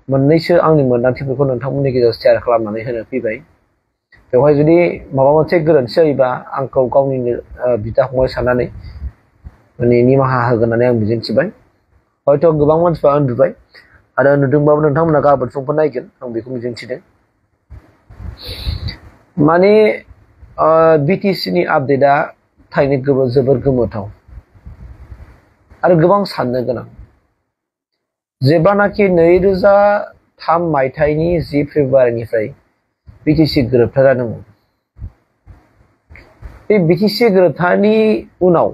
मोननैसो आंनि मोनदांथिफोरखौ नोंथांमोननि गेजेराव शेयार खालामनानै होनो फैबाय। बेवहाय जुदि माबा मोनसे गोरोन्थि जायोबा आंखौ गावनिनो बिदा फंबाय साननानै माने निमाहा होगोन होननानै आं मिजिंथिबाय। हयथ' गोबां मानसिफ्रा उन्दुबाय आरो नुदोंबाबो नोंथांमोना गाबोन समफोर नायगोन आं बेखौ मिजिंथिदों। माने बिटिसिनि आपडेटआ थारैनो जोबोर गोमोथाव आरो गोबां साननो गोनां। जेब्लानाखि 2003 मायथाइनि 10 फेब्रुवारिनिफ्राय बिटिसि गोरोबथा जादोंमोन, बे बिटिसि गोरोबथानि उनाव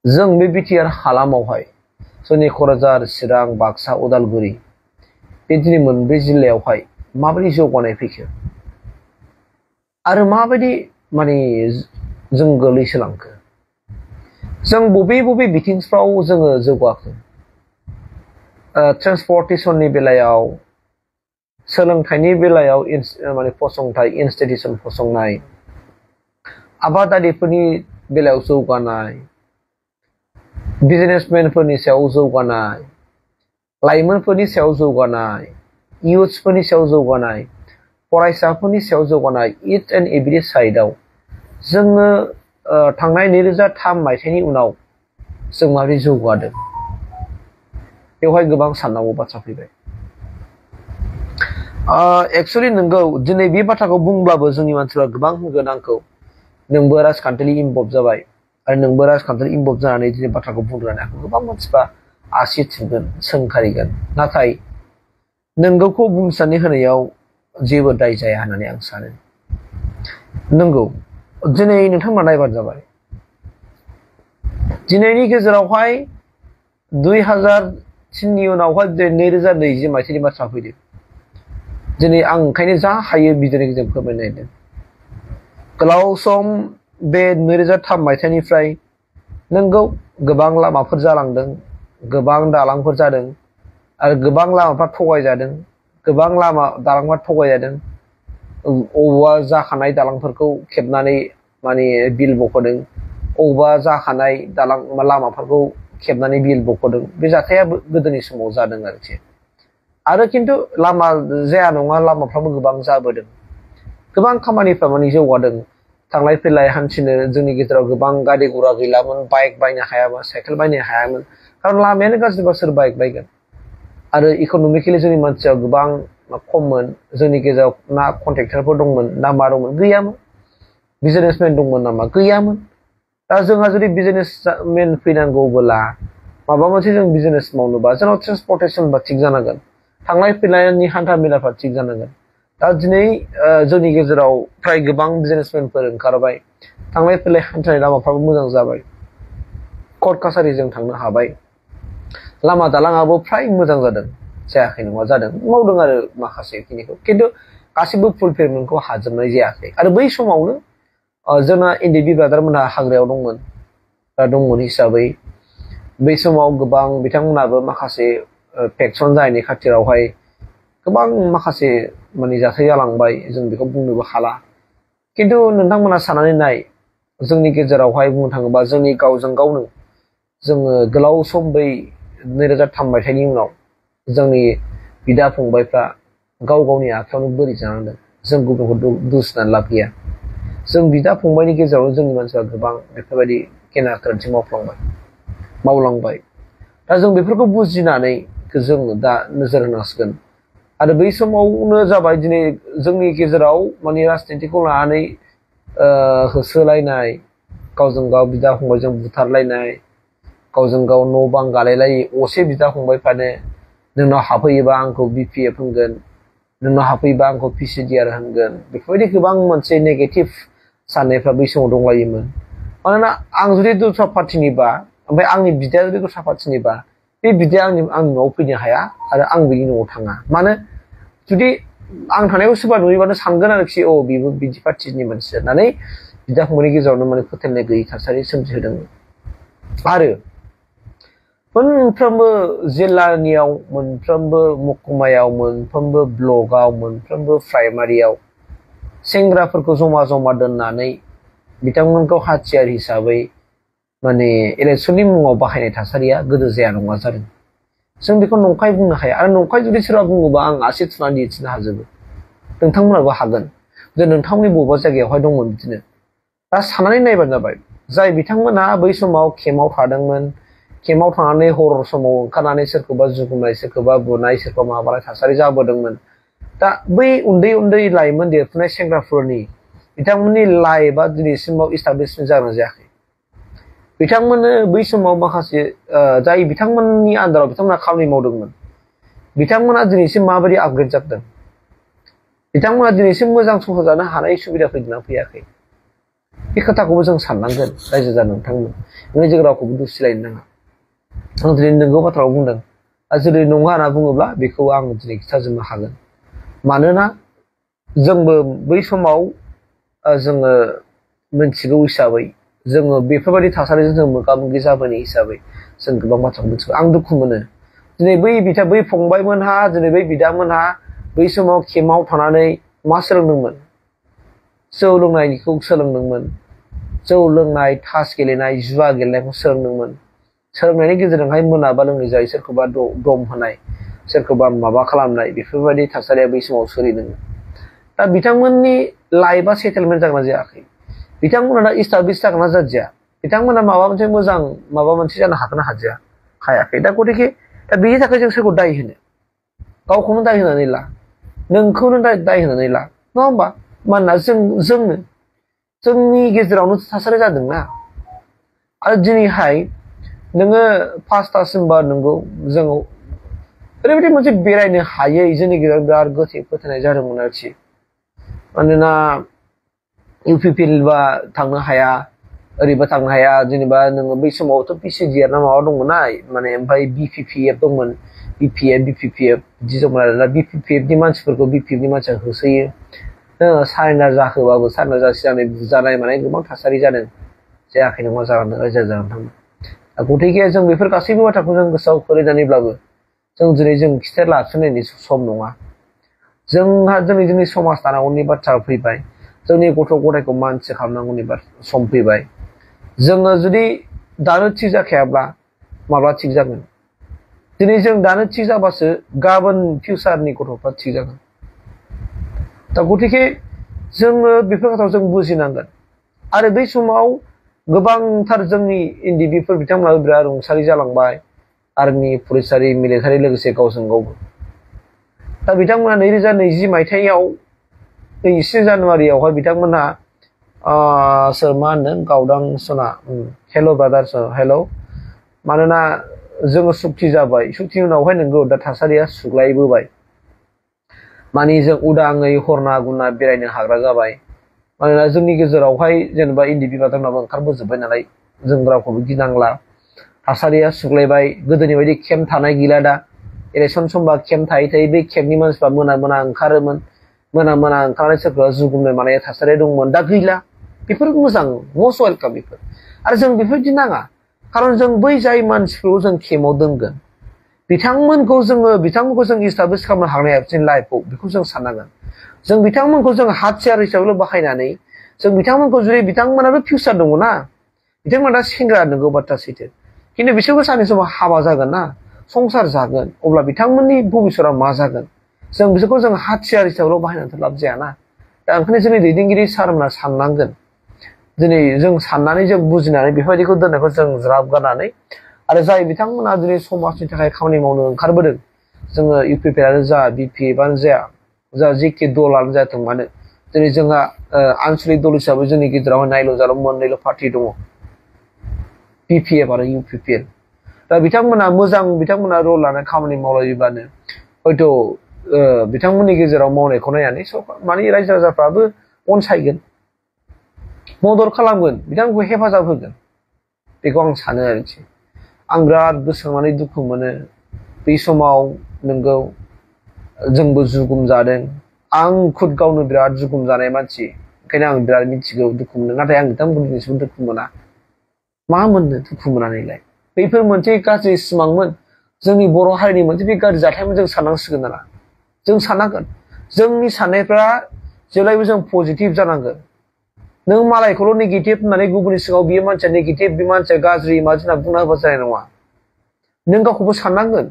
जों बे बिटिआर हालामावहाय जोंनि क'क्राझार, चिरां, बाक्सा, उदालगुरि बे दिनै मोनब्रै जिल्लायावहाय माबायदि जौगानाय फैखो आरो माबायदि माने जों गोलैसोलांखो, जों बबे बिथिंफ्राव जोङो जौगाखो, ट्रेन्सपर्टेसननि बेलायाव, सोलोंथाइनि बेलायाव माने फसंथाइ इनस्टिटिउसन फसंनाय, आबादारिफोरनि बेलायाव जौगानाय, बिजनेसमेनफोरनि सायाव जौगानाय, लाइमोनफोरनि सायाव जौगानाय, इयुथ्सफोरनि सायाव जौगानाय, फरायसाफोरनि सायाव जौगानाय, इच एन्ड एभ्रि साइडआव जोङो थांनाय 2003 मायथाइनि उनाव जों माबोरै जौगादों, बेवहाय गोबां साननांगौ बाथ्रा फैबाय। एक्सुअलि नोंगौ दिनै बे बाथ्राखौ बुंब्लाबो जोंनि मानसिफ्रा गोबां होनगोन आंखौ, नोंबो राजखान्थिनि इनभल्भ जाबाय आरो नोंबो राजखान्थिनि इनभल्भ जानानै दिनै बाथ्राखौ बुंनानै आंखौ गोबां मानसिफ्रा आसि थुगोन, सोंखारिगोन। नाथाय नोंगौखौ बुंसानै होनायाव जेबो दाय जाया होननानै आं सानो। नंगौ, दिनै नोंथांमोना नायबानो जाबाय, दिनैनि गेजेरावहाय 2003नि उनावहाय 2020 मायथाइनि बाथ्रा फैदों। दिनै आं ओंखायनो जा हायो भिडिअनि गेजेरजों फोरमायनो नागिरदों। गोलाव सम बे 2003 मायथाइनिफ्राय नंगौ गोबां लामाफोर जालांदों, गोबां दालांफोर जादों आरो गोबां लामाफ्रा थगायजादों, गोबां दालांफ्रा थगायजादों। अबावबा जाखानाय दालांफोरखौ खेबनानै माने बिल बख'दों, अबावबा जाखानाय लामाफोरखौ खेबनानै बिल बख'दों। बे जाथाया गोदोनि समाव जादों आरोखि। आरो खिन्थु लामा जाया नङा, लामाफ्राबो गोबां जाबोदों, गोबां खामानिफ्रा माने जौगादों। थांलाय फैलाय हान्थिनो जोंनि गेजेराव गोबां गारि घोड़ा गैलामोन, बाइक बायनो हायामोन, साइकेल बायनो हायामोन, खारन लामायानो गाज्रिबा सोर बाइक बायगोन। आरो इक'नमिकेलि जोंनि मानसिया गोबां खममोन, जोंनि गेजेराव ना कन्ट्रेक्टरफोर दंमोन ना मा दंमोन, गैयामोन। बिजनेसमेन दंमोन नामा, गैयामोन। दा जोंहा जुदि बिजनेसमेन फैनांगौब्ला, माबा मोनसे जों बिजनेस मावनोबा जोंनाव ट्रेन्सपर्टेसनबा थिग जानांगोन, थांलाय फैलायनि हान्था मेलाफ्रा थिग जानांगोन। दा दिनै जोंनि गेजेराव फ्राय गोबां बिजनेसमेनफोर ओंखारबाय, थांलाय फैलाय हान्थिनाय लामाफ्राबो मोजां जाबाय, कर्ट कासारिजों थांनो हाबाय, लामा दालाङाबो फ्राय मोजां जादों, जायाखै नङा जादों, मावदों आरो माखासे खिनिखौ, खिन्थु गासिबो फुलफिलमेन्टखौ हाजोबनाय जायाखै। आरो बै समावनो जोंना एनडिएफबि ब्रादारमोनहा हाग्रायाव दंमोन हिसाबै बै समाव गोबां बिथांमोनाबो माखासे फेक्सन जानायनि खाथिरावहाय गोबां माखासे माने जाथाय जालांबाय, जों बेखौ बुंनोबो हाला। खिन्थु नोंथांमोना साननानै नाय, जोंनि गेजेरावहाय बुंनो थाङोबा जोंनि गावजों गावनो जोङो गोलाव सम बै 2003 मायथाइनि उनाव जोंनि बिदा फंबायफ्रा गाव गावनि आखायावनो बोरै जानांदों। जों गुबुनखौ दुसिनानै लाब गैया। जों बिदा फंबायनि गेजेरावनो जोंनि मानसिफ्रा गोबां बेफोरबायदि गेना गोरोन्थि मावलांबाय। दा जों बेफोरखौ बुजिनानै जों दा नोजोर होनांसिगोन। आरो बै समावनो जाबाय दिनै जोंनि गेजेराव माने राजनितिखौ लानानै होसोलायनाय, गावजों गाव बिदा फंबायजों बुथारलायनाय, गावजों गाव न' बां गालायलायै असे बिदा फंबायफ्रानो नोंनाव हाबफैयोबा आंखौ बिपिएफ होनगोन, नोंनाव हाबफैयोबा आंखौ पिसिडिआर होनगोन, बेफोरबायदि गोबां मोनसे नेगेटिभ साननायफ्रा बै समाव दंलायोमोन। मानोना आं जुदि दस्रा पार्टिनिबा, ओमफ्राय आंनि बिदाया जुदि दस्रा पार्टिनिबा, बे बिदाया आंनि न'आव फैनो हाया आरो आं बिनि न'आव थाङा। मानो, जुदि आं थानायखौ सोरबा नुयोबानो सानगोन आरोखि, बेबो बिदि पार्टिनि मानसि होननानै बिदा फंबायनि गेजेरावनो माने फोथायनाय गैयै थासारि सोमजिहोदोंमोन। आरो मोनफ्रोमबो जिल्लानियाव, मोनफ्रोमबो महकुमायाव, मोनफ्रोमबो ब्लकआव, मोनफ्रोमबो प्राइमारियाव सेंग्राफोरखौ जमा दोननानै बिथांमोनखौ हाथियार हिसाबै माने इलेक्सननि मुङाव बाहायनाय थासारिया गोदो जाया नङा जादों। जों बेखौ नंखाय बुंनो हाया आरो नंखाय जुदि सोरबा बुङोबा आं आसि थुनानै दिन्थिनो हाजोबो नोंथांमोनाबो हागोन जे नोंथांमोननि बबेबा जायगायावहाय दंमोन बिदिनो दा साननानै नायबानो जाबाय जाय बिथांमोना बै समाव केम्पआव थादोंमोन केम्पआव थानानै हर समाव ओंखारनानै सोरखौबा जुगुमनाय सोरखौबा बुनाय सोरखौबा माबानाय थासारि जाबोदोंमोन दा बै उन्दै उन्दै लाइमोन देरफुनाय सेंग्राफोरनि बिथांमोननि लाइफआ दिनैसिमाव इस्टाब्लिशमेन्ट जानो जायाखै बिथांमोननो बै समाव माखासे जाय बिथांमोननि आन्दाराव बिथांमोना खामानि मावदोंमोन बिथांमोना दिनैसिम माबायदि आपग्रेड जादों बिथांमोना दिनैसिम मोजां संसार जानो हानाय सुबिदा फैदोंना फैयाखै बे खोथाखौबो जों साननांगोन रायजो जा नोंथांमोन नों जों रावखौबो दुसिलायनो नाङा आं दिनै नोंगौ बाथ्राखौ बुंदों आरो जुदि नङा होनना बुङोब्ला बेखौ आं दिनै खिथाजोबनो हागोन मानोना जोंबो बै समाव जोङो मिथिगौ हिसाबै जोङो बेफोरबायदि थासारिजों जों मोगा मोगि जाबोनाय हिसाबै जों गोबां बाथ्राखौ मिथिगौ आं दुखु मोनो दिनै बै फंबायमोनहा दिनै बै बिदामोनहा बै समाव केम्पआव थानानै मा सोलोंदोंमोन जौ लोंनायखौ सोलोंदोंमोन जौ लोंनाय ताश गेलेनाय जुवा गेलेनायखौ सोलोंदोंमोन सोलोंनायनि गेजेरजोंहाय मोनाबा लोंनाय जायो सोरखौबा दम होनाय सोरखौबा माबा खालामनाय बेफोरबायदि थासारिया बै समाव सोलिदोंमोन दा बिथांमोननि लाइफआ सेटेलमेन्ट जागोन ना जायाखै बिथांमोना दा इस्टाब्लिश जागोन ना जादिया बिथांमोना माबा मोनसे मोजां माबा मोनसे जानो हागोन ना हादिया हायाखै दा गतिके दा बेनि थाखाय जों सोरखौ दाय होनो गावखौनो दाय होनानै ला नोंखौनो दाय होनानै ला नङा होमबा मानोना जोंनि गेजेरावनो थासारि जादोंना आरो दिनैहाय नोङो 5थासिमबा नंगौ जों ओरैबायदि मोनसे बेरायनो हायै जोंनि गेजेराव बिराद गोथै फोथायनाय जादोंमोन आरोखि मानोना UPPL बा थांनो हाया ओरैबा थांनो हाया जेनेबा नोङो बै समावथ' PCDR ना माबा दंमोन ना माने ओमफ्राय BPPF दंमोन BPPF बिदि दंमोन आरोना BPPF नि मानसिफोरखौ BPF नि मानसिया होसोयो सारेन्डार जाखोबाबो सारेन्डार जासिनानै बुजानाय माने गोबां थासारि जादों जायाखै नङा जालांदों रायजो जानानै थांदों गतिके जों बेफोर गासैबो बाथ्राखौ जों गोसोआव खोलैनानैब्लाबो जों दिनै जों खिथेर लाफिननायनि सम नङा जोंहा जोंनि समाज दानांगौनि बाथ्रा फैबाय जोंनि गथ' गथायखौ मानसि खालामनांगौनि सम फैबाय जोङो जुदि दानो थिग जाखायाब्ला माब्ला थिग जागोन दिनै जों दानो थिग जाबासो गाबोन फिउचारनि गथ'फ्रा थिग जागोन दा गतिके जोङो बेफोर खोथाखौ जों बुजिनांगोन आरो बै समाव गोबांथार जोंनि एनडिबिफोर बिथांमोनाबो बिराद रुंसारि जालांबाय आर्मि पुलिसारि मिलिटारि लोगोसे गावजों गावबो दा बिथांमोना 2020 मायथाइयाव 21 जानुवारियावहाय बिथांमोनहा सोर मा होनदों गावदां सना हेल' ब्रादार हेल' मानोना जोङो सुक्ति जाबाय सुक्तिनि उनावहाय नोंगौ दा थासारिया सुग्लायबोबाय माने जों उदाङै हरना गुना बेरायनो हाग्रा जाबाय मानोना जोंनि गेजेरावहाय जेनेबा एनडिबि बादामनाबो ओंखारबोजोब्बाय नालाय जों रावखौबो गिनांला थासारिया सुग्लायबाय गोदोनि बायदि केम्प थानाय गैला दा इलेक्सन समबा केम्प थायै बै केम्पनि मानसिफ्रा मोना ओंखारोमोन मोना ओंखारनानै सोरखौबा जुगुमनाय मानाय थासारिया दंमोन दा गैला बेफोर मोजां मस्ट वेलकाम बेफोर आरो जों बेफोरबायदि नाङा खारन जों बै जाय मानसिफोरखौ जों केम्पआव दोनगोन बिथांमोनखौ जों इस्टाब्लिश खालामनो हानाय जोंनि लाइफखौ बेखौ जों साननांगोन जों बिथांमोनखौ जों हाथियार हिसाबै बाहायनानै जों बिथांमोनखौ जुदि बिथांमोनाबो फिउचार दङ ना बिथांमोना सेंग्रा नंगौ बाथ्रा सैथो खिन्थु बिसोरबो सानसे समाव हाबा जागोन ना संसार जागोन अब्ला बिथांमोननि भबिष्यतआ मा जागोन जों बिसोरखौ जों हाथियार हिसाबै बाहायनानैथ' लाब जायाना दा ओंखायनो जोंनि दैदेनगिरि सारमोना साननांगोन दिनै जों साननानै जों बुजिनानै बेफोरबायदिखौ दोननायखौ जों ज्राब गारनानै आरो जाय बिथांमोना दिनै समाजनि थाखाय खामानि मावनो ओंखारबोदों जोङो UPPआनो जा BPFआनो जा जेखि दलानो जाथों मानो दिनै जोंहा आनसलिक दल हिसाबै जोंनि गेजेराव नायल' जाल' मोननैल' पार्टि दङ BPF आरो UPPL दा बिथांमोना रल लानानै खामानि मावलायोब्लानो हयथ' बिथांमोननि गेजेराव मावनायखौ नायनानै माने रायजो राजाफ्राबो अनसायगोन मदद खालामगोन बिथांमोनखौ हेफाजाब होगोन बेखौ आं सानो आरोखि आं बिराद गोसोखांनानै दुखु मोनो बै समाव नोंगौ जोंबो जुगुम जादों आं खुद गावनो बिराद जुगुम जानाय मानसि ओंखायनो आं बिराद मिथिगौ दुखु मोनो नाथाय आं बिथांमोनखौ दिनैसिम दुखु मोना मा मोननो दुखु मोननानैलाय बैफोर मोनसे गाज्रि सिमांमोन जोंनि बर' हारिनि मोनसे बे गाज्रि जाथायमोन जों साननांसिगोन नामा जों साननांगोन जोंनि साननायफ्रा जेब्लायबो जों पजिटिभ जानांगोन नों मालायखौल' नेगेटिभ होननानै गुबुननि सिगाङाव बियो मानसिया नेगेटिभ बे मानसिया गाज्रि मा होनना बुंना होबा जानाय नङा नों गावखौबो साननांगोन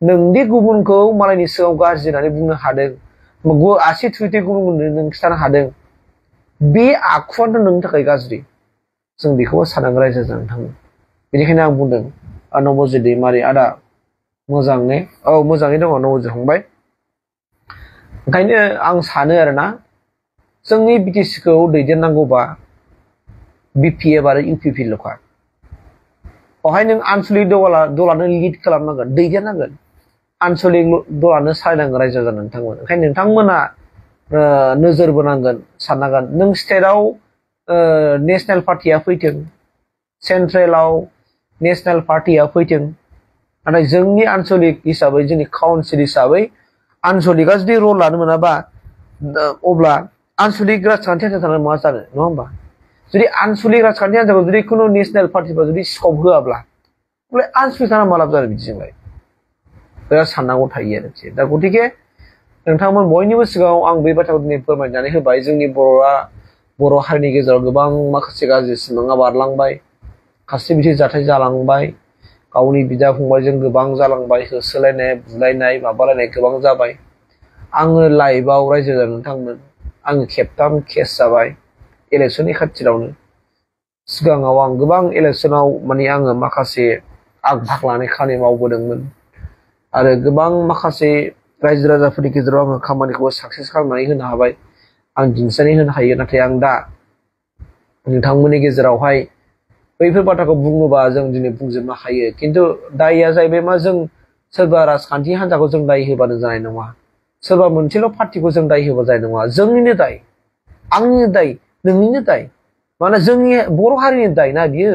नोंदि गुबुनखौ मालायनि सिगाङाव गाज्रि होननानै बुंनो हादों आसि थुथे गुबुननो नों खिथानो हादों बे आखुआनो नोंनि थाखाय गाज्रि जों बेखौबो साननांगौ रायजो जानानै थाङो बेनिखायनो आं बुंदों नबजित दैमारि आदा मोजाङै मोजाङै दङ नबजित फंबाय ओंखायनो आं सानो आरोना जोंनि बिटिसिखौ दैदेननांगौबा बिपिएफ आरो इउपिपिएल'खा बेवहाय नों आनसलिक दलानो लिड खालामनांगोन दैदेननांगोन आनसलिक दलानो सालायनांगोन रायजो जानानै थांगोन ओंखायनो नोंथांमोना नोजोर बोनांगोन साननांगोन नों स्टेटआव नेशनेल पार्टिया फैथों सेन्ट्रेलाव नेशनेल पार्टिया फैथों नाथाय जोंनि आनसलिक हिसाबै जोंनि काउन्सिल हिसाबै आनसलिकआ जुदि रल लानो मोनाबा अब्ला आनसलिक राजखान्थि हान्जा थानानै मा जानो नङा होमबा जुदि आनसलिक राजखान्थि हान्जाखौ जुदि खुनु नेशनेल पार्टिफ्रा जुदि स्कप होआब्ला अब्ला आनसलिक थाना मा लाब जानो बिदिजोंलाय बिराद साननांगौ थायो आरोखि दा गतिके नोंथांमोन बयनिबो सिगाङाव आं बे बाथ्राखौ दिनै फोरमायनानै होबाय जोंनि बर' हारिनि गेजेराव गोबां माखासे गाज्रि सिमाङा बारलांबाय खायसे बिदि जाथाय जालांबाय गावनि बिदा फंबायजों गोबां जालांबाय होसोलायनाय बुलायनाय माबालायनाय गोबां जाबाय आङो लाइभआव रायजो जानानै नोंथांमोन आङो खेबथाम केस जाबाय इलेक्सननि खाथियावनो सिगाङाव आं गोबां इलेक्सनाव माने आङो माखासे आग-भाग लानानै खामानि मावबोदोंमोन आरो गोबां माखासे रायजो राजाफोरनि गेजेराव आङो खामानिखौ साक्सेस खालामनानै होनो हाबाय आं दिन्थिनानै होनो हायो नाथाय आं दा नोंथांमोननि गेजेरावहाय बैफोर बाथ्राखौ बुङोबा जों दिनै बुंजोबनो हायो खिन्थु दायया जाहैबाय मा जों सोरबा राजखान्थि हान्जाखौ जों दाय होबानो जानाय नङा सोरबा मोनसेल' पार्टिखौ जों दाय होबा जानाय नङा जोंनिनो दाय आंनिनो दाय नोंनिनो दाय माने जोंनि बर' हारिनि दाय ना बियो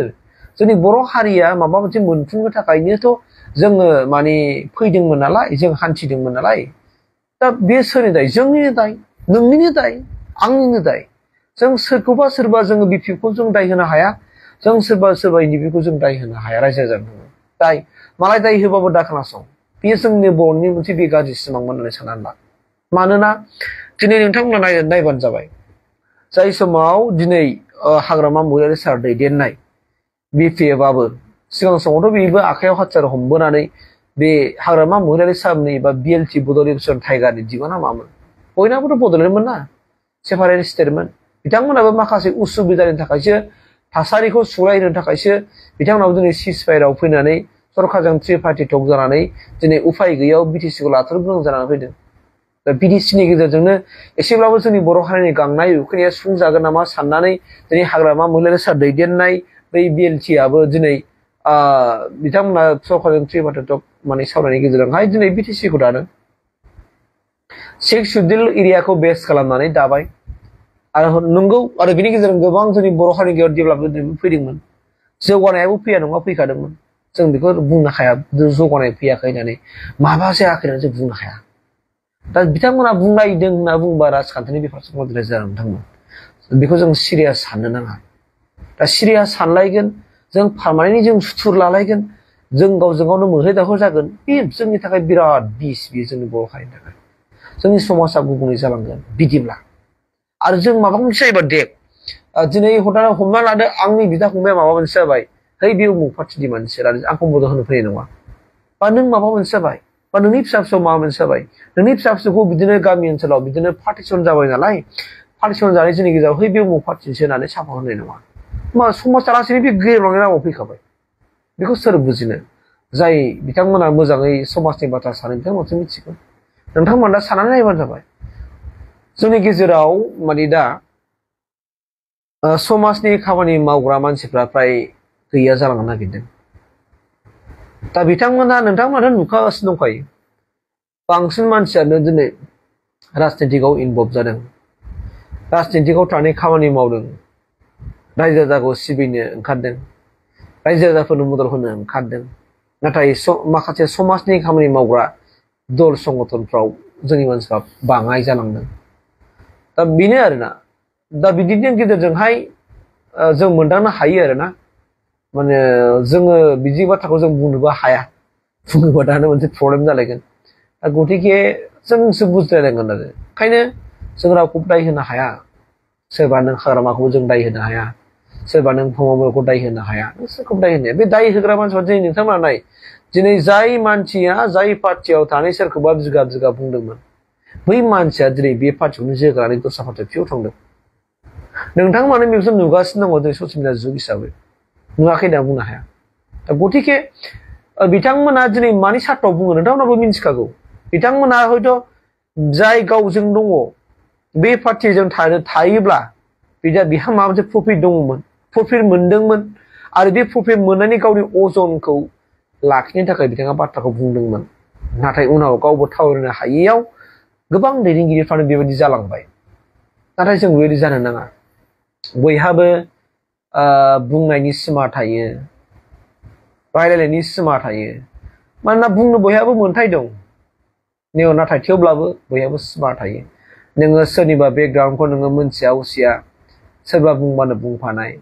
जोंनि बर' हारिया माबा मोनसे मोनफुंनो थाखायनोथ' जोङो माने फैदोंमोन नालाय जों हान्थिदोंमोन नालाय दा बे सोरनि दाय जोंनिनो दाय नोंनिनो दाय आंनिनो दाय जों सोरखौबा सोरबा जोङो बिपिएफखौ जों दाय होनो हाया जों सोरबा इन्डिभिखौ जों दाय होनो हाया रायजो जानो दाय मालाय दाय होबाबो दा खोनासं बेयो जोंनि बर'नि मोनसे बे गाज्रि सिमांमोन होननानै साननानै ला मानोना दिनै नोंथांमोना नायबानो जाबाय जाय समाव दिनै हाग्रामा महिलारि सार दैदेननाय बिपिएफआबो सिगां समावथ' बेबो आखायाव हाथियार हमबोनानै बे हाग्रामा महिलारि सारनि बा बिएलटि बड' लिबारेसन टाइगारनि दिगाना मामोन बयनाबोथ' बड'लेण्डमोन ना सेपारेट स्टेटमोन बिथांमोनाबो माखासे उसुबिदानि थाखायसो थासारिखौ सुग्लायहोनो थाखायसो बिथांमोनाबो दिनै सिजफायाराव फैनानै सरकारजों थ्रि पार्टि टक जानानै दिनै उफाय गैयाव बिटिसिखौ लाथारनो गोनां जानानै फैदों दा बिटिसिनि गेजेरजोंनो एसेब्लाबो जोंनि बर' हारिनि गांनाय उखैनाया सुफुंजागोन नामा साननानै दिनै हाग्रामा महिलारि सार दैदेननाय बै बिएलटिआबो दिनै बिथांमोना सरकारजों थ्रि पार्टि टक माने सावरायनायनि गेजेरजोंहाय दिनै बिटिसिखौ दादों शेख सुदिल एरियाखौ बेस खालामनानै दाबाय आरो नंगौ आरो बिनि गेजेरजों गोबां जोंनि बर' हारिनि गेजेराव डेभेलपमेन्ट फैदोंमोन जौगानायाबो फैया नङा फैखादोंमोन जों बेखौ बुंनो हाया जौगानाय फैयाखै होननानै माबा जायाखै होननानै जों बुंनो हाया दा बिथांमोना बुंलायदों होनना बुंबा राजखान्थिनि बेफारसे मदद जानानै थांगोन बेखौ जों सिरियास साननो नाङा दा सिरियास सानलायगोन जों पारमानेन्टलि जों सुथुर लालायगोन जों गावजों गावनो मोहे दाखर जागोन बे जोंनि थाखाय बिराद बिस बेयो जोंनि बर' हारिनि थाखाय जोंनि समाजा गुबुंले जालांगोन बिदिब्ला आरो जों माबा मोनसे जायोबा देख दिनै हमना लादो आंनि बिदा फंबाया माबा मोनसे जाबाय है बे उमुक पार्टिनि मानसि आंखौ मदद होनो फैनाय नङा बा नों माबा मोनसे जाबाय बा नोंनि फिसा फिसौ माबा मोनसे जाबाय नोंनि फिसा फिसौखौ बिदिनो गामि ओनसोलाव बिदिनो पार्टिसन जाबाय नालाय पार्टिसन जानाय जोंनि गेजेराव है बे उमुक पार्टिसो होननानै साफा होनाय नङा मा समाजा लासैनो बे गेरेबलांनाय लामायाव फैखाबाय बेखौ सोर बुजिनो जाय बिथांमोना मोजाङै समाजनि बाथ्रा सानो बिथांमोनासो मिथिगौ नोंथांमोना दा साननानै नायबानो जाबाय जोंनि गेजेराव माने दा समाजनि खामानि मावग्रा मानसिफ्रा फ्राय गैया जालांनो नागिरदों दा नोंथांमोनाथ' नुखागासिनो दंखायो बांसिन मानसियानो दिनै राजनितिकआव इनभल्भ जादों राजनितिकआव थानानै खामानि मावदों रायजो राजाखौ सिबिनो ओंखारदों रायजो राजाफोरनो मदद होनो ओंखारदों नाथाय माखासे समाजनि खामानि मावग्रा दल संगठनफ्राव जोंनि मानसिफ्रा बाङाय जालांदों दा बेनो आरोना दा बिदिनि गेजेरजोंहाय जों मोनदांनो हायो आरोना माने जोङो बिदि बाथ्राखौ जों बुंनोबो हाया बुङोबा दानो मोनसे प्रब्लेम जालायगोन दा गतिके जोंसो बुजिलायनांगोन आरो ओंखायनो जों रावखौबो दाय होनो हाया सोरबा नों हाग्रामाखौबो जों दाय होनो हाया सोरबा नों फुङावखौ दाय होनो हाया नों सोरखौबो दाय होनो हाया बे दाय होग्रा मानसिफ्रा दिनै नोंथांमोना नाय दिनै जाय मानसिया जाय पार्टियाव थानानै सोरखौबा बिगा बिगा बुंदोंमोन बै मानसिया दिनै बे पार्टियावनो जोगानानै दस्रा पार्टियाव थांदों नोंथांमोना बेखौ नुगासिनो दङ जों ससियेल मिडिया जुग हिसाबै नुवाखै होनना बुंनो हाया दा गतिके बिथांमोना दिनै मानि सार्थाव बुङो नोंथांमोनाबो मिन्थिखागौ बिथांमोना हयथ' जाय गावजों दङ बे पार्टिजों थायोब्ला बिहा माबा मोनसे प्रफिट दङमोन प्रफिट मोनदोंमोन आरो बे प्रफिट मोननायनि गावनि अजनखौ लाखिनो थाखाय बिथाङा बाथ्राखौ बुंदोंमोन नाथाय उनाव गावबो थावरिनो हायैयाव गोबां दैदेनगिरिफ्रानो बेबायदि जालांबाय नाथाय जों बेबायदि जानो नाङा बयहाबो बुंनायनि सिमा थायो रायलायनायनि सिमा थायो मानोना बुंनो बयहाबो मोन्थाय दं नाथाय थेवब्लाबो बयहाबो सिमा थायो नोङो सोरनिबा बेकग्राउन्डखौ नोङो मोनथिया उसिया सोरबा बुंबानो बुंफानाय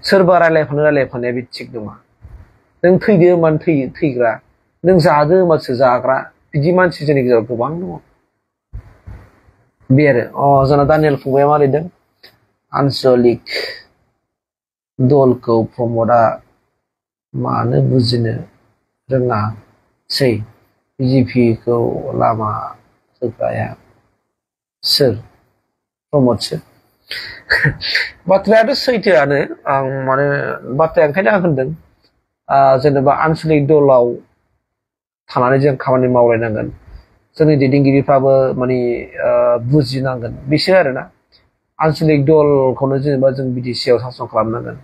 सोरबा रायलायफानाया बे थिग नङा नों थैदो होनबानो थैग्रा नों जादो होनबासो जाग्रा बिदि मानसि जोंनि गेजेराव गोबां दङ बे आरो जोंना दानियेल फंबाया मा लिरदों आनसलिक दलखौ प्रमदआ मानो बुजिनो रोङासै बिजेपिखौ लामा होग्राया सोर प्रमदसो बाथ्रायाथ' सैथोआनो आं माने बाथ्राया ओंखायनो आं होनदों जेनेबा आनसलिक दलाव थानानै जों खामानि मावलायनांगोन जोंनि दैदेनगिरिफ्राबो माने बुजिनांगोन बिसोर आरोना आनसलिक दलखौनो जेनेबा जों बिटिसिआव सासन खालामनांगोन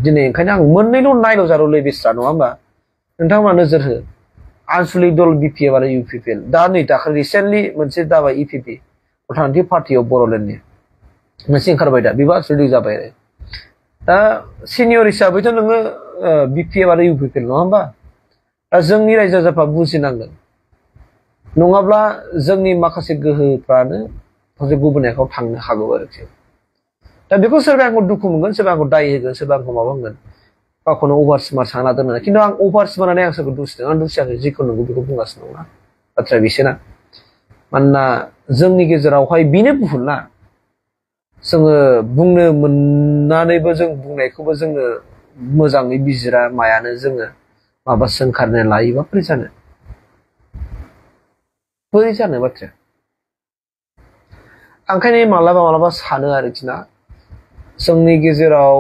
दिनै ओंखायनो आं मोननैल' नायल' बेस्रा नङा होमबा नोंथांमोना नोजोर हो आनसलिक दल बिपिएफ आरो इउपिपिएल दा नै दाखालि रिसेन्टलि मोनसे जाबाय इपिपि अल्टारनेटिभ पार्टि अफ बर'लेण्डनि मोनसे ओंखारबाय दा बेबो आनसलिक जाबाय आरो दा सिनियर हिसाबैथ' नोङो बिपिएफ आरो इउपिपिएल नङा होमबा दा जोंनि रायजो राजाफ्रा बुजिनांगोन नङाब्ला जोंनि माखासे गोहोफ्रानो गुबुन आखायाव थांनो हागौ आरोखि दा बेखौ सोरबा आंखौ दुखु मोनगोन सोरबा आंखौ दाय होगोन सोरबा आंखौ माबा होनगोन गावखौनो अभार स्मार्ट सानना दोनो खिन्थु आं अभार स्मार्ट होननानै आं सोरखौ दुसिदों आं दुसियाखै जिखौ नंगौ बेखौ बुंगासिनो दं ना बाथ्राया बिसोरना मानोना जोंनि गेजेरावहाय बेनो भुल ना जोङो बुंनो मोननानैबो जों बुंनायखौबो जोङो मोजाङै बिजिरा मायानो जोङो माबा सोंखारनो लायोबा बोरै जानो बाथ्राया ओंखायनो मालाबा सानो आरोखि ना जोंनि गेजेराव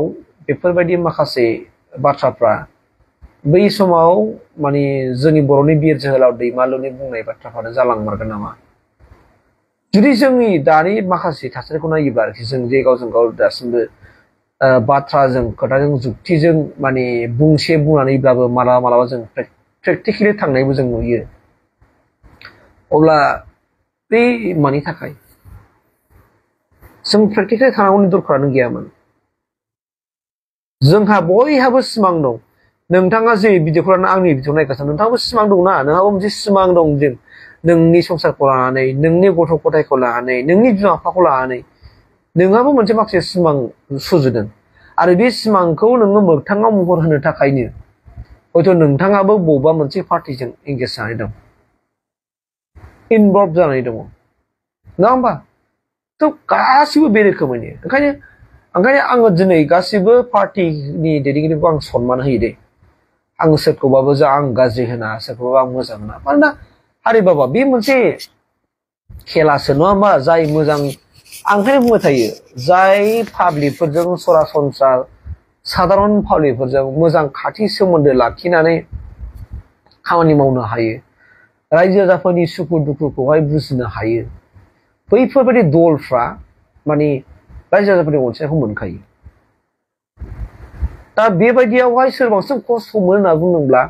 बेफोरबायदि माखासे बाथ्राफ्रा बै समाव माने जोंनि बर'नि बिर जोहोलाव दैमालुनि बुंनाय बाथ्राफ्रानो जालांमारगोन नामा जुदि जोंनि दानि माखासे थासारिखौ नायोब्ला आरोखि जों जे गावजों गाव दासिमबो बाथ्राजों खोथाजों जुक्तिजों माने बुंनानैब्लाबो मालाबा जों प्रेक्टिकेलि थांनायबो जों नुयो अब्ला बे मानि थाखाय जों प्रेक्टिकेलि थानांगौनि दरखारानो गैयामोन जोंहा बयहाबो सिमां दं नोंथाङा जे भिडिअखौ लानानै आंनि भिडिअ नायगासिनो नोंथाङाबो सिमां दंना नोंहाबो मोनसे सिमां दं जों नोंनि संसारखौ लानानै नोंनि गथ' गथायखौ लानानै नोंनि बिमा बिफाखौ लानानै नोंहाबो मोनसे माखासे सिमां सुजुदों आरो बे सिमांखौ नोङो मोगथाङाव महर होनो थाखायनो हयथ' नोंथाङाबो बबेबा मोनसे पार्टिजों एंगेज जानानै दं इनभल्भ जानानै दङ नङा होमबा थ' गासिबो बे रोखोमैनो ओंखायनो आङो दिनै गासिबो पार्टिनि दैदेनगिरिखौ आं सनमान होयो दे आं सोरखौबाबो आं गाज्रि होना सोरखौबाबो आं मोजां होना मानोना हारि बाबा बे मोनसे खेलासो नङा होमबा जाय मोजां आं ओंखायनो बुंबाय थायो जाय पाब्लिकफोरजों सरासनस्रा साधारन पाब्लिकफोरजों मोजां खाथि सोमोन्दो लाखिनानै खामानि मावनो हायो रायजो राजाफोरनि सुखु दुखुखौहाय बुजिनो हायो बैफोरबायदि दलफ्रा माने रायजो राजाफोरनि अनसायनायखौ मोनखायो दा बेबायदियावहाय सोर बांसिन खस्थ' मोनो होनना बुंदोंब्ला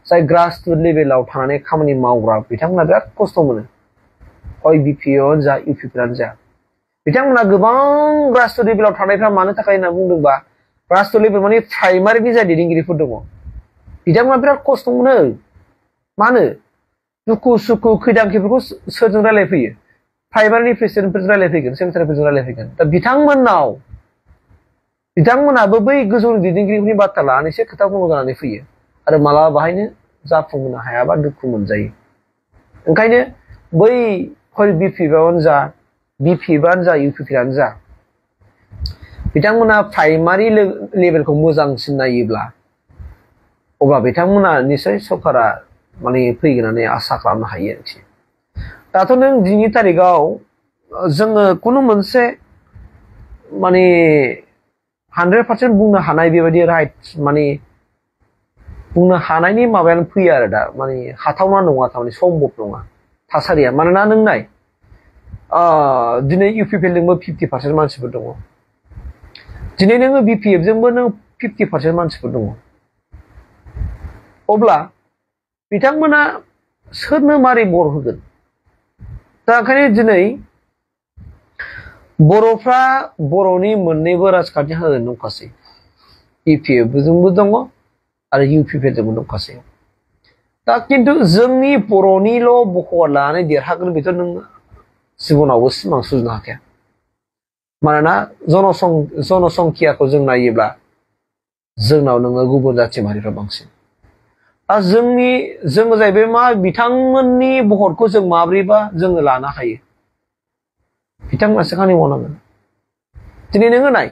जाय ग्रासरुट लेभेलाव थानानै खामानि मावग्रा बिथांमोना बिराद खस्थ' मोनो हय बिपिएफआनो जा इउपिपिआनो जा बिथांमोना गोबां ग्रासरुट लेभेलाव थानायफ्रा मानो थाखाय होनना बुंदोंबा ग्रासरुट लेभेल माने प्राइमारिनि जाय दैदेनगिरिफोर दङ बिथांमोना बिराद खस्थ' मोनो मानो दुखु सुखु खैदां खैफोदखौ सोरजों रायलायफैयो प्राइमारिनि प्रेसिडेन्टफोरजों रायलायफैगोन सेक्रेटारिफोरजों रायलायफैगोन दा बिथांमोनाबो बै गोजौनि दैदेनगिरिफोरनि बाथ्रा लानानैसो खोथा बुंनो जानानै फैयो आरो मालाबा बाहायनो जाफुंहोनो हायाबा दुखु मोनजायो ओंखायनो बै हय बिपिएफआनो जा इउपिपिआनो जा बिथांमोना प्राइमारि लेभेलखौ मोजांसिन नायोब्ला अब्ला बिथांमोना निसय सरकारा माने फैगोन होननानै आसा खालामनो हायो आरोखि दाथ' नों दिनैनि तारिखाव जोङो खुनु मोनसे माने 100% बुंनो हानाय बेबायदि राइट माने बुंनो हानायनि माबायानो फैया आरो दा माने हाथावना नङा थारमाने सम्भब नङा थासारिया मानोना नों नाय दिनै UPPL जोंबो 50% मानसिफोर दङ दिनै नोङो BPF जोंबो नों 50% मानसिफोर दङ अब्ला बिथांमोना सोरनो मारै भट होगोन दा ओंखायनो दिनै बर'फ्रा बर'नि मोननैबो राजखान्थि हान्जा दंखासै EPF जोंबो दङ आरो UPPL जोंबो दंखासै दा खिन्थु जोंनि बर'निल' बख'वा लानानै देरहागोन बेथ' नों जिबनावबो सिमां सुजुनो हाखाया मानोना जनसंख्याखौ जों नायोब्ला जोंनाव नोङो गुबुन जाथि माहारिफ्रा बांसिन जोङो जाहैबाय मा बिथांमोननि भटखौ जों माब्रैबा जोङो लानो हायो बिथांमोनासो खामानि मावनांगोन दिनै नोङो नाय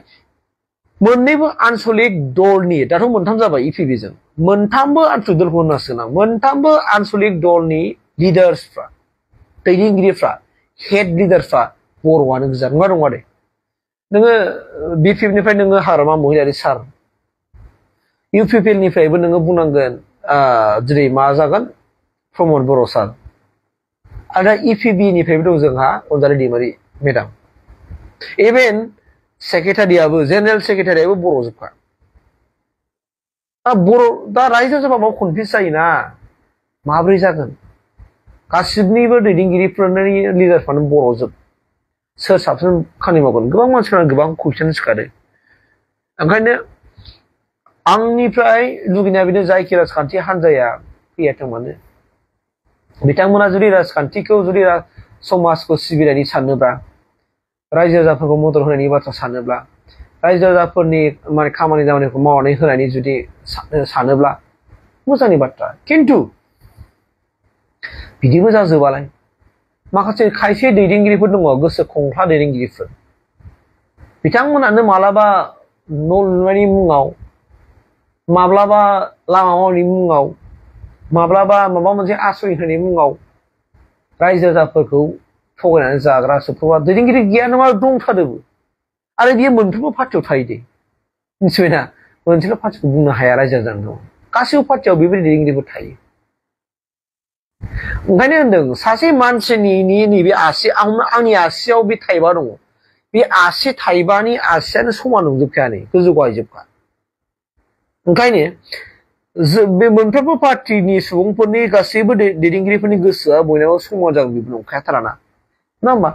मोननैबो आनसलिक दलनि दाथ' मोनथाम जाबाय EPP जों मोनथामबो आनसलिक दलखौ होनांसिगोन आं मोनथामबो आनसलिक दलनि लिडार्सफ्रा दैदेनगिरिफ्रा हेड लिडारफ्रा बर'आनो गोजा नङा नङा दे नोङो BPF निफ्राय नोङो हाग्रामा महिलारि सार UPPL निफ्रायबो नोङो बुंनांगोन दिनै मा जागोन प्रमद बर' सार आरो EPB निफ्रायबो दं जोंहा अनजालि दैमारि मेडाम इभेन सेक्रेटारियाबो जेनेरेल सेक्रेटारियाबो बर'जोबखा बर' दा रायजो सभायाव कनफिउज जायोना माब्रै जागोन गासिबनिबो दैदेनगिरिफोरनि लिडारफ्रानो बर'जोब सोर साबसिन खामानि मावगोन गोबां मानसिफोरा गोबां कुइसन सिखारो ओंखायनो आंनिफ्राय लुगैनाया बेनो जायखि राजखान्थि हान्जाया फैयाथों मानो बिथांमोना जुदि राजखान्थिखौ जुदि समाजखौ सिबिनायनि सानोब्ला रायजो राजाफोरखौ मदद होनायनि बाथ्रा सानोब्ला रायजो राजाफोरनि माने खामानि दामानिखौ मावनानै होनायनि जुदि सानोब्ला मोजांनि बाथ्रा खिन्थु बिदिबो जाजोबालाय माखासे खायसे दैदेनगिरिफोर दङ गोसो खंख्ला दैदेनगिरिफोर बिथांमोनानो मालाबा न' लुनायनि मुङाव माब्लाबा लामा मावनायनि मुङाव माब्लाबा माबा मोनसे आश्रय होनायनि मुङाव रायजो राजाफोरखौ थगायनानै जाग्रा सोरखौबा दैदेनगिरि गैया नङा दंथारोबो आरो बियो मोनफ्रोमबो पार्टियाव थायो दे मिथिबायना मोनसेल' पार्टिखौ बुंनो हाया रायजो राजानो गासैबो पार्टियाव बेबायदि दैदेनगिरिफोर थायो ओंखायनो होनदों सासे मानसिनि नैबे आसि आंनि आसियाव बे थाइबा दङ बे आसि थाइबानि आसियानो समान नंजोबखाया नै गोजौ गाहायजोबखा ओंखायनो बे मोनफ्रोमबो पार्टिनि सुबुंफोरनि गासैबो दैदेनगिरिफोरनि गोसोआ बयनाबो समान जागोन बेबो नंखायाथाराना नङा होमबा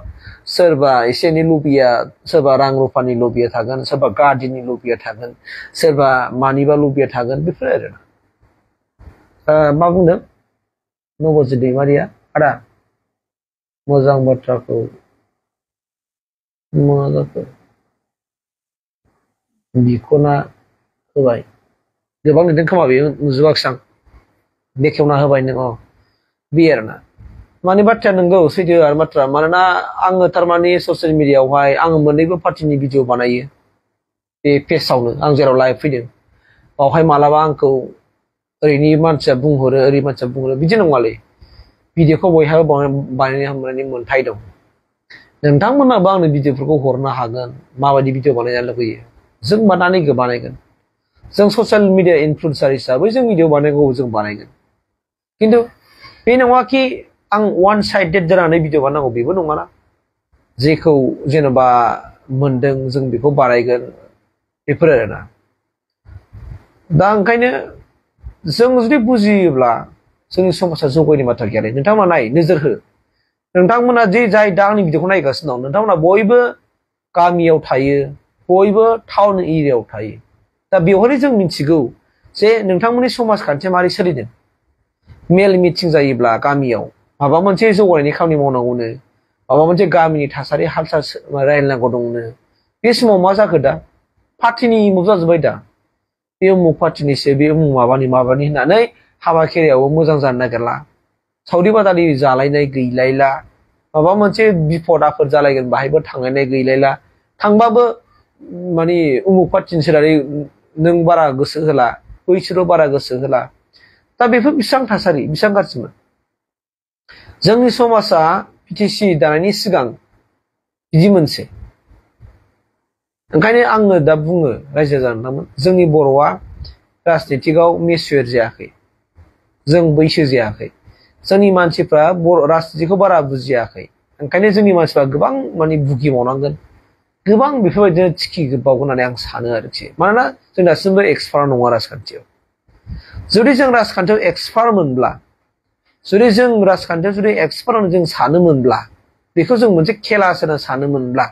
सोरबा एसे एनै लबिया सोरबा रां रुफानि लबिया थागोन सोरबा गार्डिनि लबिया थागोन सोरबा मानिबा लबिया थागोन बेफोर आरो मा बुंदों नबजित दैमारिया आदा मोजां बाथ्राखौ मा जाखो बिख'ना होबाय गोबां लिरदों खोमा बेयो नुजोबाखिसै आं बेखेवना होबाय नों बे आरोना मानि बाथ्राया नंगौ सैथो आरो बाथ्रा मानोना आङो थारमाने ससियेल मिडियायावहाय आङो मोननैबो पार्टिनि भिडिअ बानायो बे पेजआवनो आं जेराव लाइभ फैदों बावहाय मालाबा आंखौ ओरैनि मानसिया बुंहरो ओरै मानसिया बुंहरो बिदि नङालै भिडिअखौ बयहाबो बानायनायनि मोन्थाय दं नोंथांमोनाबो आंनो भिडिअफोरखौ हरनो हागोन माबायदि भिडिअ बानायनो लुगैयो जों बानायगोन जों ससियेल मिडिया इनफ्लुएन्सार हिसाबै जों भिडिअ बानायगौ जों बानायगोन खिन्थु बे नङाखि आं वान साइडेड जानानै भिडिअ बानायनांगौ बेबो नङाना जेखौ जेनेबा मोनदों जों बेखौ बानायगोन बेफोर आरोना दा ओंखायनो जों जुदि बुजियोब्ला जोंनि समाजा जौगायनाय बाथ्रा गैयालै नोंथांमोना नाय नोजोर हो नोंथांमोना जाय दा आंनि भिडिअखौ नायगासिनो दं नोंथांमोना बयबो गामियाव थायो बयबो टाउन एरियायाव थायो दा बेवहाय जों मिथिगौ जे नोंथांमोननि समाजखान्थिया मारै सोलिदों मेल मिटिं जायोब्ला गामियाव माबा मोनसे जौगानायनि खामानि मावनांगौनो माबा मोनसे गामिनि थासारि हाल साल रायलायनांगौ दंनो बे समाव मा जाखो दा पार्टिनि मुभ जाजोब्बाय दा बे उमुक पार्टिनिसो बे उमुक माबानि होननानै हाबा खेरायावबो मोजां जानो नागिरला सावरि बादालि जालायनाय गैलायला माबा मोनसे बिपद आफोद जालायगोन बाहायबो थांलायनाय गैलायला थांबाबो माने उमुक पार्टिनि सोलायै नों बारा गोसो होला बैसोराव बारा गोसो होला दा बेफोर बेसेबां थासारि बेसेबां गाज्रिमोन जोंनि समाजा बिटिसि दानायनि सिगां बिदि मोनसे ओंखायनो आङो दा बुङो रायजो जानांगौमोन जोंनि बर'आ राजनितिकआव मेचुर जायाखै जों बैसो जायाखै जोंनि मानसिफ्रा बर' राजनितिखौ बारा बुजियाखै ओंखायनो जोंनि मानसिफ्रा गोबां माने भुगिबावनांगोन गोबां बेफोरबायदिनो थिखिबावगोन होननानै आं सानो आरोखि मानोना जों दासिमबो एक्सपार्ट नङा राजखान्थियाव जुदि जों राजखान्थियाव एक्सपार्ट मोनब्ला जुदि जों राजखान्थियाव जुदि एक्सपार्ट होननानै जों सानोमोनब्ला बेखौ जों मोनसे खेलासो होनना सानोमोनब्ला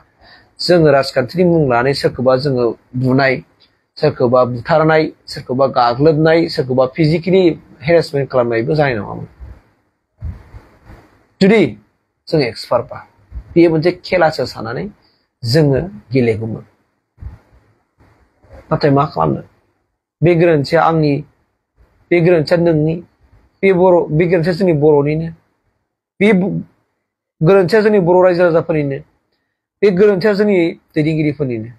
जोङो राजखान्थिनि मुं लानानै सोरखौबा जोङो बुनाय सोरखौबा बुथारनाय सोरखौबा गाग्लोबनाय सोरखौबा फिजिकेलि हेरेसमेन्ट खालामनायबो जानाय नङामोन जुदि जों एक्सपार्टबा बेयो मोनसे खेलासो साननानै जोङो गेलेगौमोन नाथाय मा खालामनो बे गोरोन्थिया आंनि बे गोरोन्थिया नोंनि बे गोरोन्थिया जोंनि बर'निनो बे गोरोन्थिया जोंनि बर' रायजो राजाफोरनिनो बे गोरोन्थिया जोंनि दैदेनगिरिफोरनिनो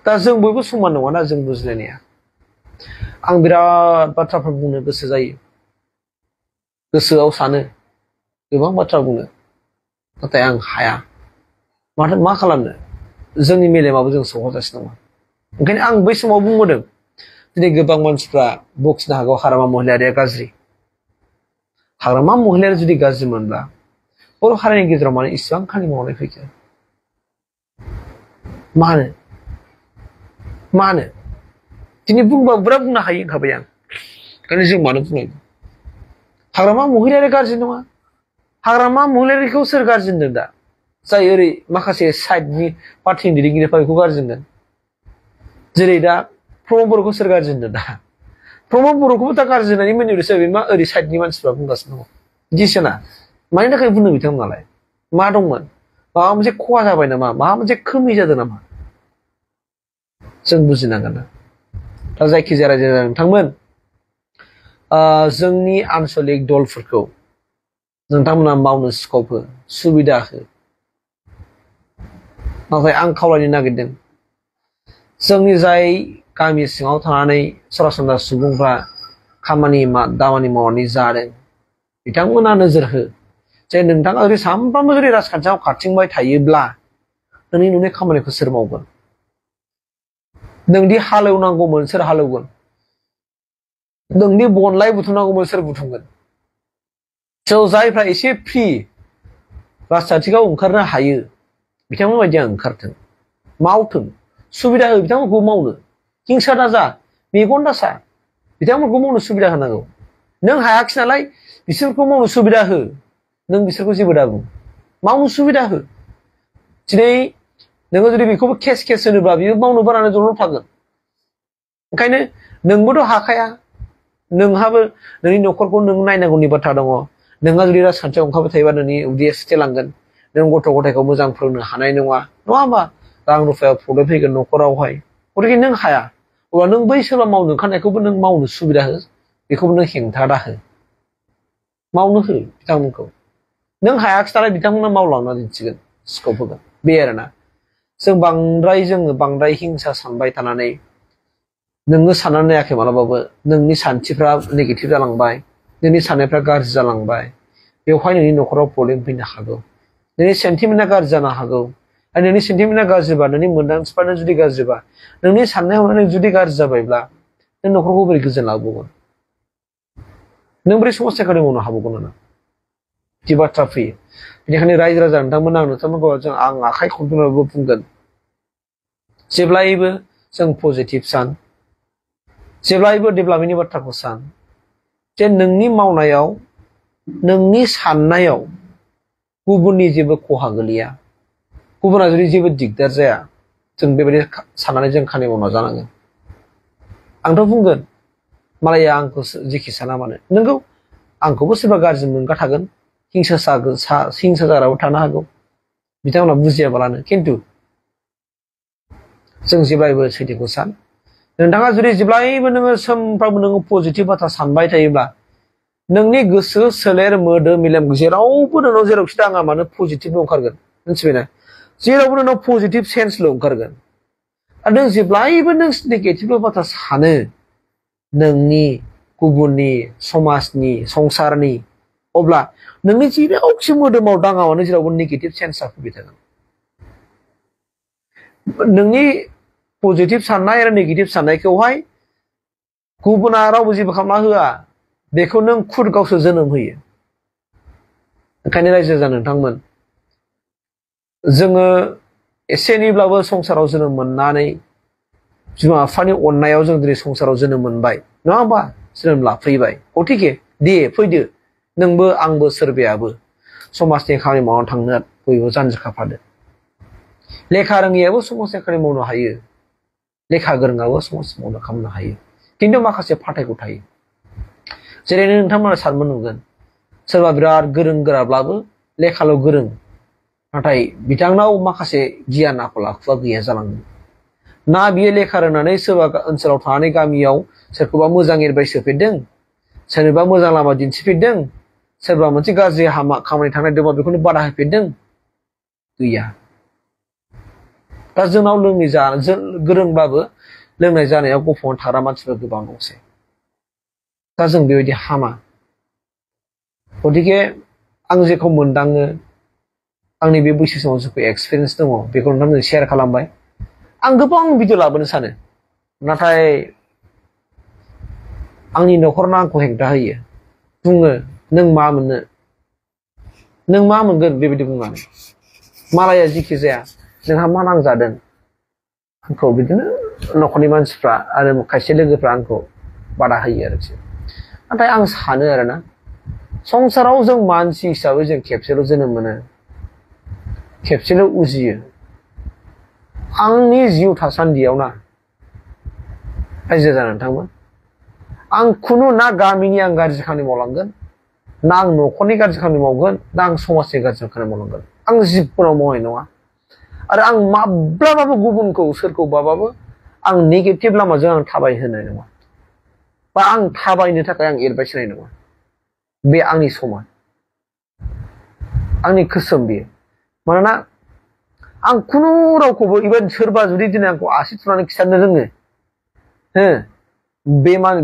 दा जों बयबो समान नङाना जों बुजिलायनाया आं बिराद बाथ्राफोर बुंनो गोसो जायो गोसोआव सानो गोबां बाथ्रा बुंनो नाथाय आं हाया माथो मा खालामनो जोंनि मेलेमाबो जों सौहाजासिनो नङा ओंखायनो आं बै समाव बुंबोदों दिनै गोबां मानसिफ्रा बखिनो हागौ हाग्रामा महिलारिया गाज्रि हाग्रामा महिलारिया जुदि गाज्रि मोनब्ला बर' हारिनि गेजेराव माने इसेबां खामानि मावनाय फैखो मानो दिनै बुंबा बिराद बुंनो हायो होनखाबाय आं ओंखायनो जों मानो बुंनांगौ हाग्रामा महिलारिया गाज्रि नङा हाग्रामा महिलारिखौ सोर गाज्रि होनदों दा जाय ओरै माखासे साइडनि पार्टिनि दैदेनगिरिफ्रा बेखौ गाज्रि होनदों जेरै दा प्रमद बर'खौ सोर गाज्रि होनदों दा प्रमद बर'खौबो दा गाज्रि होननानै मोननोसो बे मा ओरै साइडनि मानसिफ्रा बुंगासिनो दङ बिदिसो ना मानि थाखाय बुंदों बिथांमोनालाय मा दंमोन माबा मोनसे खहा जाबाय नामा माबा मोनसे खोमै जादों नामा जों बुजिनांगोन ना दा जायखिजाया रायजो नोंथांमोन जोंनि आनसलिक दलफोरखौ नोंथांमोना मावनो स्कप हो सुबिदा हो नाथाय आं खावलायनो नागिरदों जोंनि जाय गामि सिङाव थानानै सरासनस्रा सुबुंफ्रा खामानि दामानि मावनानै जादों बिथांमोना नोजोर हो जे नोंथाङा ओरै सानफ्रामबो जुदि राजखान्थियाव खारथिंबाय थायोब्ला नोंनि न'नि खामानिखौ सोर मावगोन नोंदि हालेवनांगौमोन सोर हालेवगोन नोंनि बनलाय बुथुमनांगौमोन सोर बुथुमगोन जायफ्रा एसे फ्रि राजखान्थियाव ओंखारनो हायो बिथांमोन बायदिया ओंखारथों मावथों सुबिदा हो बिथांमोनखौ मावनो हिंसा दाजा मेगन दासा बिथांमोनखौ मावनो सुबिदा होनांगौ नों हायाखिसै नालाय बिसोरखौ मावनो सुबिदा हो नों बिसोरखौ जेबो दा बुं मावनो सुबिदा हो दिनै नोङो जुदि बेखौबो केस होनोब्ला बियो मावनो बारानो जनानै थागोन ओंखायनो नोंबोथ' हाखाया नोंहाबो नोंनि न'खरखौ नों नायनांगौनि बाथ्रा दङ नोंहा जुदि राजखान्थियाव ओंखारबाय थायोबा नोंनि उदैया सुथेलांगोन नों गथ' गथायखौ मोजां फोरोंनो हानाय नङा होमबा रां रुफायाव प्रब्लेम फैगोन न'खरावहाय गथिखे नों हाया अब्ला नों बै सोरबा मावनो ओंखारनायखौबो नों मावनो सुबिदा हो बेखौबो नों हेंथा दा हो मावनो हो बिथांमोनखौ नों हायाखिसै नालाय बिथांमोना मावलांना दिन्थिगोन स्कप होगोन बे आरोना जों बांद्राय हिंसा सानबाय थानानै नोङो साननानै नायाखै मालाबाबो नोंनि सानथिफ्रा नेगेटिभ जालांबाय नोंनि साननायफ्रा गाज्रि जालांबाय बेवहाय नोंनि न'खराव प्रब्लेम फैनो हागौ नोंनि सेन्टिमेन्टआ गाज्रि जानो हागौ आरो नोंनि सेन्टिमेन्टआ गाज्रिबा नोंनि मोन्दांथिफ्रानो जुदि गाज्रिबा नोंनि साननाय हनाय जुदि गाज्रि जाबायब्ला नों न'खरखौ बोरै गोजोन लाबोगोन नों बोरै समाज खामानि मावनो हाबावगोन ना बिदि बाथ्रा फैयो बेनिखायनो रायजो राजा नोंथांमोन आं नोंथांमोनखौ आं आखाइ खबजोंबो बुंगोन जेब्लायबो जों पजिटिभ सान जेब्लायबो डेभेलपमेन्टनि बाथ्राखौ सान जे नोंनि मावनायाव नोंनि साननायाव गुबुननि जेबो खहा गोलैया गुबुना जुदि जेबो दिगदार जाया जों बेबायदि साननानै जों खामानि मावना जानांगोन आंथ' बुंगोन मालाया आंखौ जेखि साना मानो नोंगौ आंखौबो सोरबा गाज्रि मोनग्रा थागोन हिंसा जाग्राबो थानो हागौ बिथांमोना बुजियाबालानो खिन्थु जों जेब्लायबो सैथोखौ सान नोंथाङा जुदि जेब्लायबो नोङो सानफ्रामबो नोङो पजिटिभ बाथ्रा सानबाय थायोब्ला नोंनि गोसो सोलेर मोदोम मेलेम जेरावबो नोंनाव जेरावखि दाङा मानो पजिटिभल' ओंखारगोन मिथिबायना जेरावबो नोंनाव पजिटिभ सेन्सल' ओंखारगोन आरो नों जेब्लायबो नों नेगेटिभ बाथ्रा सानो नोंनि गुबुननि समाजनि संसारनि अब्ला नोंनि जेरावखि मोदोमाव दाङामानो जेरावबो नेगेटिभ सेन्सआ फैबाय थागोन नोंनि पजिटिभ साननाय आरो नेगेटिभ साननायखौहाय गुबुना रावबो जेबो खालामना होआ बेखौ नों खुद गावसो जोनोम होयो ओंखायनो रायजो जा नोंथांमोन जोङो एसे एनैब्लाबो संसाराव जोनोम मोननानै बिमा बिफानि अननायाव जों दिनै संसाराव जोनोम मोनबाय नङा होमबा जोनोम लाफैबाय गथिखे दे फैदो नोंबो आंबो सोरबायाबो समाजनि खामानि मावनानै थांनो बयबो जानजि खाफ्रादो लेखा रोङियाबो समाजनि खामानि मावनो हायो लेखा गोरोंआबो समाज मावनो खालामनो हायो खिन्थु माखासे फाथायखौ थायो जेरै नोंथांमोना साननो नुगोन सोरबा बिराद गोरों गोराब्लाबो लेखाल' गोरों नाथाय बिथांनाव माखासे गियान आखल आखुआ गैया जालाङो ना बियो लेखा रोंनानै सोरबा ओनसोलाव थानानै गामियाव सोरखौबा मोजां एडभाइस होफेरदों सोरनोबा मोजां लामा दिन्थिफेरदों सोरबा मोनसे गाज्रि हामा खामानि थांनाय दंबा बेखौनो बादा होफेरदों गैया दा जोंनाव लोंनाय गोरोंब्लाबो लोंनाय जानायाव गफ'नानै थाग्रा मानसिफोर गोबां दंसै दा जों बेबायदि हामा गतिके आं जेखौ मोनदाङो आंनि बे बैसो समाव जेखौ एक्सपिरियेन्स दङ बेखौ नोंथांमोनजों शेयार खालामबाय आं गोबां भिडिअ लाबोनो सानो नाथाय आंनि न'खरना आंखौ हेंथा होयो बुङो नों मा मोननो नों मा मोनगोन बेबायदि बुंनानै मालाया जिखि जाया नोंहा मा नांजादों आंखौ बिदिनो न'खरनि मानसिफ्रा आरो खायसे लोगोफ्रा आंखौ बादा होयो आरोखि नाथाय आं सानो आरोना संसाराव जों मानसि हिसाबै जों खेबसेल' जोनोम मोनो खेबसेल' उजियो आंनि जिउ थासान्दियाव ना रायजो जा नोंथांमोन आं खुनु ना गामिनि आं गाज्रि खामानि मावलांगोन ना आं न'खरनि गाज्रि खामानि मावगोन ना आं समाजनि गाज्रि खामानि मावलांगोन आं जिबनाव मावनाय नङा आरो आं माब्लाबाबो गुबुनखौ सोरखौबाबाबो आं नेगेटिभ लामाजों आं थाबायहोनाय नङा बा आं थाबायनो थाखाय आं एडभाइस होनाय नङा बे आंनि समान आंनि खोसोम बेयो मानोना आं खुनु रावखौबो इभेन सोरबा जुदि दिनै आंखौ आसि थुनानै खिथानो रोङो हो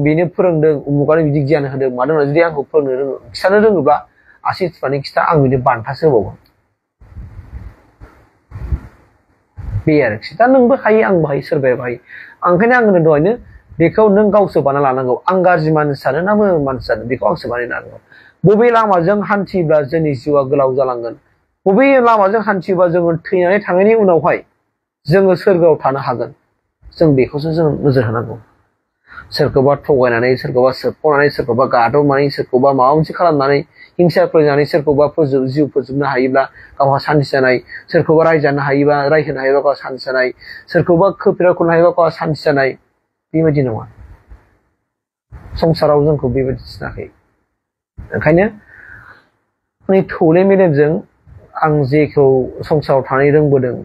बेनो फोरोंदों उमुगानो बिदि गियान होदों मादों होनना जुदि आंखौ फोरोंनो रोङो खिथानो रोङोब्ला आसि थुनानै खिथा आं बिनो बान्थासो होबावगोन बे आरोखि दा नोंबो हायो आंबो हायो सोरबायाबो हायो ओंखायनो आं होनो दहायनो बेखौ नों गावसो बानायना लानांगौ आं गाज्रि मानसि सानो ना मोजां मानसि सानो बेखौ आंसो बानायना लानांगौ बबे लामाजों हान्थिब्ला जोंनि जिउआ गोलाव जालांगोन बबे लामाजों हान्थियोबा जोङो थैनानै थांनायनि उनावहाय जोङो सोरगोआव थानो हागोन जों बेखौसो जों नोजोर होनांगौ सोरखौबा थगायनानै सोरखौबा सोबख'नानै सोरखौबा गादबनानै सोरखौबा माबा मोनसे खालामनानै हिंसा फोजोबनानै सोरखौबा जिउ फोजोबनो हायोब्ला गावहा सान्ति जानाय सोरखौबा रायजानो हायोबा रायहोनो हायोबा गावहा सान्ति जानाय सोरखौबा खैफोदाव खोख्लैनो हायोबा गावहा सान्ति जानाय बेबायदि नङा संसाराव जोंखौ बेबायदि थिनाखै ओंखायनो आंनि थौले मेलेमजों आं जेखौ संसाराव थानानै रोंबोदों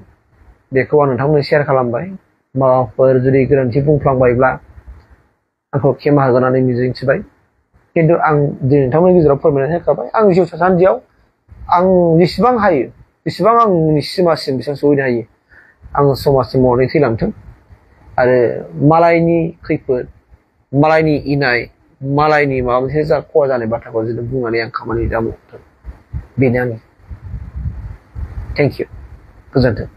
बेखौ आं नोंथांमोननो शेयार खालामबाय माबाफोर जुदि गोरोन्थि बुंफ्लांबायब्ला आंखौ खेमा होगोन होननानै मिजिंथिबाय खिन्थु आं दिनै नोंथांमोननि गेजेराव फोरमायनानै होखाबाय आं जिउ थासान्दियाव आं जेसेबां हायो जेसेबां आंनि सिमासिम बेसेबां सहैनो हायो आं समाजनि मावनानै थैलांथों आरो मालायनि खैफोद मालायनि इनाय मालायनि माबा मोनसे खहा जानाय बाथ्राखौ जुदि बुंनानै आं खामानि दा मावथों बेनो आंनि थेंक इउ गोजोन्थों